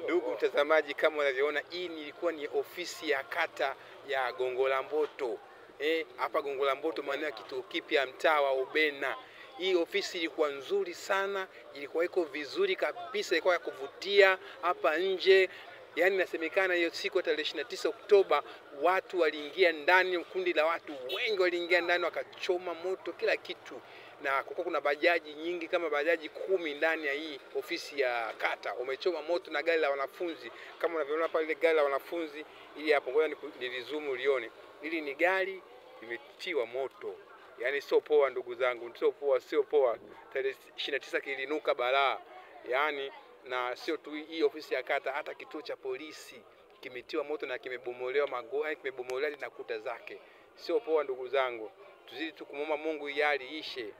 Ndugu mtazamaji, kama unavyoona, hii ilikuwa ni ofisi ya kata ya Gongo la Mboto. Hapa Gongo la Mboto, maeneo ya kituo kipya, mtaa wa Ubena. Hii ofisi ilikuwa nzuri sana, ilikuwa iko vizuri kabisa, ilikuwa ya kuvutia hapa nje. Yaani inasemekana hiyo siku tarehe 29 Oktoba watu waliingia ndani, kundi la watu wengi waliingia ndani wakachoma moto kila kitu, na kulikuwa kuna bajaji nyingi kama bajaji 10 ndani ya hii ofisi ya kata, wamechoma moto na gari la wanafunzi kama unavyoona pale, ile gari la wanafunzi ili hapo, ngoja nilizoom ulione. Hili ni gari limetiwa moto. Yaani sio poa ndugu zangu, sio poa, sio poa. Tarehe 29 kilinuka balaa. Yaani na sio tu hii ofisi ya kata, hata kituo cha polisi kimetiwa moto na kimebomolewa magoa, kimebomolewa na kuta zake. Sio poa ndugu zangu. Tuzidi tu kumwomba Mungu hii hali ishe.